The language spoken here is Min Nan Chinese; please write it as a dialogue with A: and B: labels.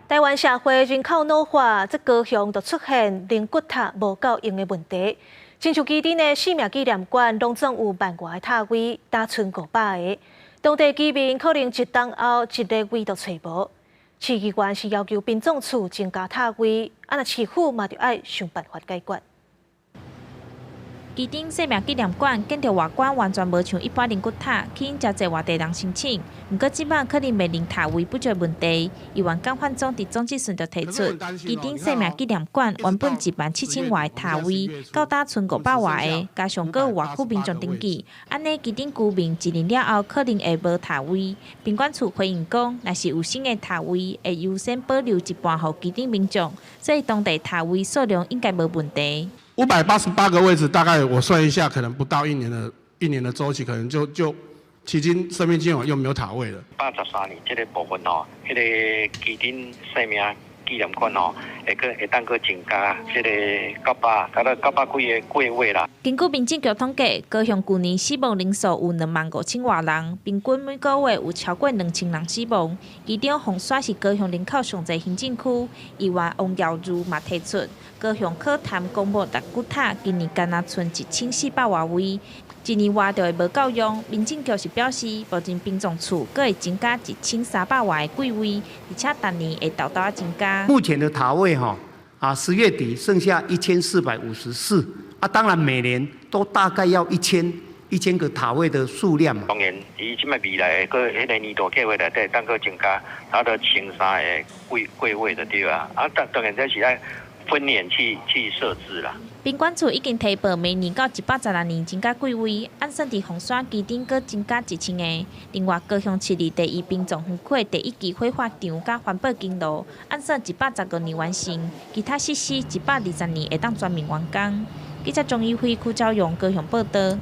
A: 台灣社會人口老化，這高雄就出現靈骨塔無夠用的問題。親像旗津的生命紀念館，攏總有萬外個塔位，焦賰500個。當地居民可能一冬後一个位都揣無。市議員是要求殯葬處增加塔位，啊若市府嘛著愛想辦法解決。
B: 旗津生命紀念館建築外觀完全無像一般靈骨塔，吸引誠濟外地人申請。毋過這擺可能面臨塔位不足問題。議員江煥忠佇總質詢就提出，旗津生命紀念館原本17,000外塔位，到焦賰500外个，加上閣有外區民眾登記，按呢旗津居民一年了後可能會無塔位。殯管處回應講，若是有新的塔位，會優先保留一半予旗津民眾，所以當地塔位數量應該無問題。
C: 588個位置，大概我算一下，可能不到一年的週期，可能就旗津生命紀念館又沒有塔位了。
D: 113年這個部分哦，彼個旗津生命紀念館哦，會閣會當閣增加這個九百，大概900幾个櫃位啦。
B: 根據民政局統計，高雄舊年死亡人數有25,000外人，平均每個月有超過2000人死亡。其中鳳山是高雄人口上濟行政區，議員王耀如嘛提出，高雄可貪公墓六骨塔今年干焦賰1400外位，一年外就會無夠用。民政局是表示，目前殯葬處閣會增加1300外个櫃位，而且逐年會沓沓仔增加。
E: 目前的塔位哈，10月底剩下1454，啊，當然每年都大概要一千個塔位的數量嘛。
D: 當然，伊這擺未來閣彼个年度計劃內底，當閣增加差不多1300個櫃位就對啊。啊，當然這是愛分年去設置啦。
B: 殯管處已經提報，明年到116年增加櫃位，按算佇鳳山旗津閣增加1000個。另外，高雄市立第一殯葬園區第一期火化場佮環保公路，按算115年完成，其他設施120年會當全面完工。記者鍾一輝、柯昭勇高雄報道。